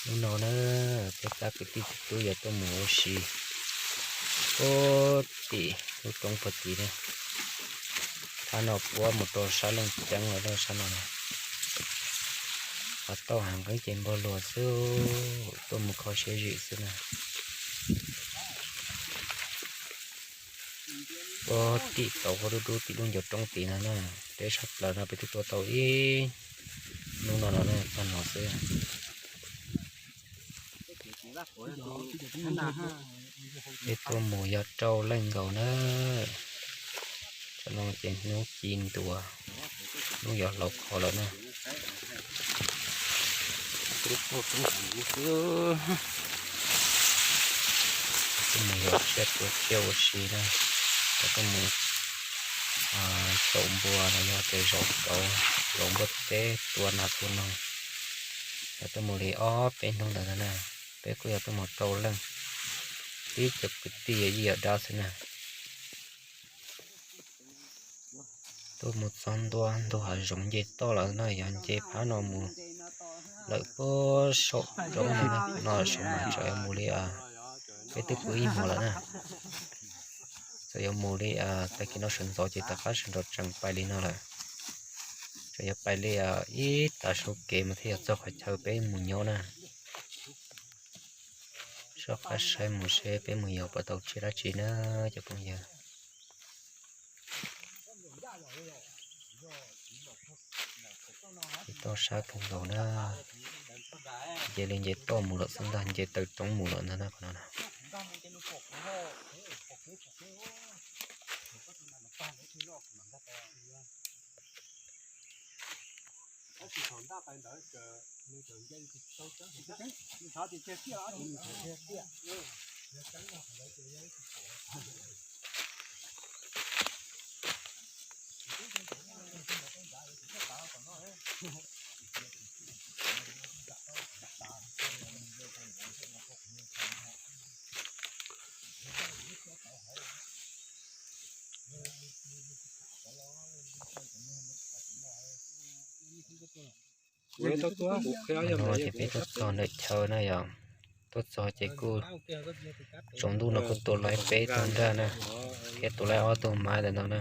Hnub no na, peb cov kwv tij txiv tub yuav tuaj mus ua si puag tim lub roob puag tid na. Thaj no puab mus rau sab Looj Ceeb lawm, sab no na. Qhov tauj hav nqeeb ces npog luag xwb, tuaj mus kho siab zim xwb na. Puag tim tauv huab dub dub tim lub ncov roob tid no na, deb tshaj plaws no peb twb tuaj tau ib hnub no los na, tag no xwb. Peb tuaj mus yog rau leej nkaus na. Tam no ces hnub ci ntua, hnub yuav hlauv kho lawm na. Tuaj mus yog tsiaj tua tsiaj ua si na, yog tuaj mus caum npua los yog tias zov kauv, zov npua teb tua nas tua noog. Yog tuaj mus li ob peb hnub ntawd na, peb kuj yog tuaj mus rau leej, tib cov kwv tij yawm yij yawm dab xwb na. Tuaj mus txog ntua ntug hav zoov nce toj lawm no, yog nce phab no mus lawm puag saum roob no, saum mas tseem yuav mus li, peb twb pw ib hmos lawm na. Txawm yuav mus li, tag kis no sawv ntxov ces tom qab sawv nraud tseem pais li no lawm. Tseem yuav pais li ib tav su kev mas thiaj yuav txog qhov chaw peb mus nyob na. Soj qab saib mus seb peb mus yos puas tau tsiaj dab tsi na cov phooj ywg. Toj sab kawg nkaus na, nce li nce toj mus lawm xwb ntag, nce taw roob mus lawm ntag na qhov no na. Hnub no ces peb tuaj txog ntawm chaw na yom, tuaj txog ces kuj tsaus ntuj no kuj tua laib peb tug nraj na, thiab tua laib ob tug mab ntawm no na.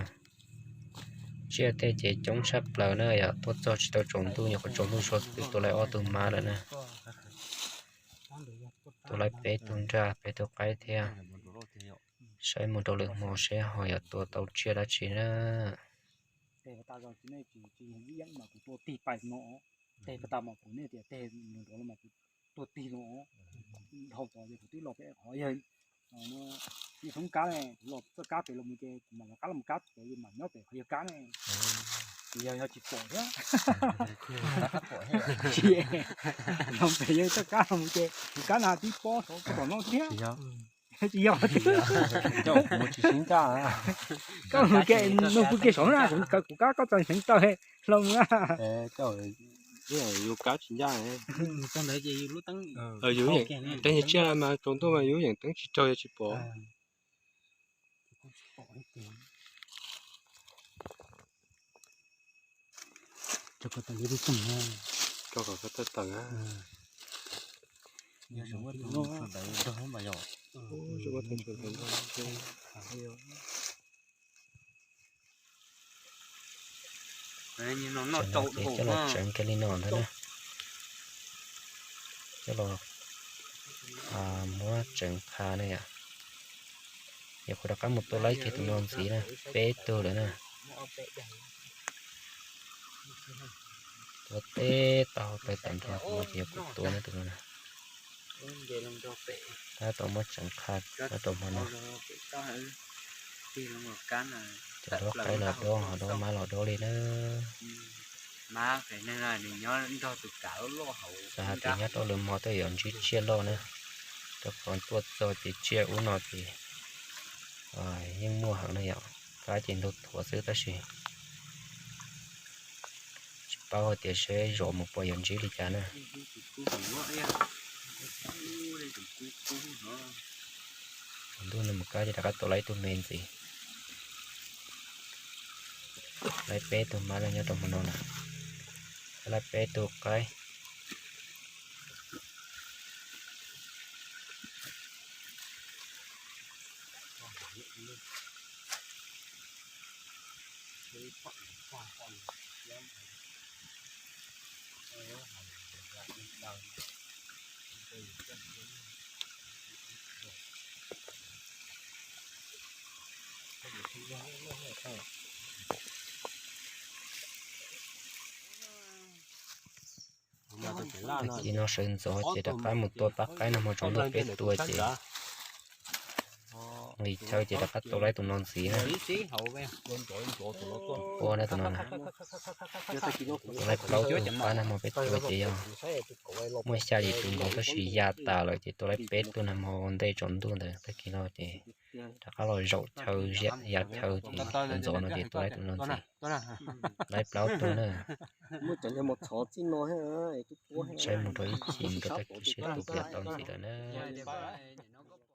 Tsiaj tej ces coob tshaj plaws na yom, tuaj txog tsis tau tsaus ntuj, nyuam qhuav tsaus ntuj suav twb tua laib ob tug mab lawm na. Tua laib peb tug nraj peb tug qaib thiab. Saib mus rau lwm hmo seb ho yuav tua tau tsiaj dab tsi na. Tua tig no, dhau tod ces kuv twb los pem qhov yawg Yeej Foob kab ne, kuv los txoj kab pem los mus ces kuv mam los qab los kab pem li mam nyob pem qhov yawg kab ne. Ces yog yog tsis pom thiab. Los pem yawg txoj kab los mus ces kuv kab na tib pob saud tom no thiab. Tsis yog. Koj mus ke, nug pw ke saud na, kuv kab koj txog seev taw los mus na. Yus kab tsis ncaj. Yus yeem teeb tsiaj mas tsaus ntuj mas yus yeem teeb tsis raug yog tsis pom. Rau kom tawm tawm na. Coj los tseev kiag li no ntag na. Coj los muab tseev qha na yom. Yog kuv rov qab mus tua laib kiag tus no ntxiv na, peb tug lawm na. Tua teb tau plaws tag nrho tus no ces yog kuv tua na tus no na. Tab tom muab tseev qha rau hmo no. Cov dob qaib los dob, ho dob mab los dob li na. Xav hais tias nyob rau lwm hmo tej yuav ntsib tsiaj loj na, rau qhov tuaj txog ces tsiaj ub no ces yeej muaj heev na yom. Kab ces ntug thuav xwb tab sis tsis paub hais tias seb zov mus puas yuav ntsib li cas na. Ntuj no mus kab ces rov qab tua laib ib tug me ntxiv. Laib peb tug mab no nyob rau hmo no na. Laib peb tug qaib. Tag kis no sawv ntxov ces rov qab mus tua pab qaib nag hmo tsaus ntuj peb tua ces nqis chaw ces rov qab tua laib tus no ntxiv na. Ua na tus no, tua laib plaub tug pab nag hmo peb tua ces yog muaj xya yim tus nkaus tab sis ya tas lawm ces tua laib peb tug nag hmo ntej tsaus ntuj ntawd. Tag kis no ces rov qab los zaum chaw, ya chaw ces ntxov no ces tua laib tus no ntxiv, laib plaub tug na. Saib mus rau ib chim mus rau tag kis seb tua puas tau ntxiv lawm na.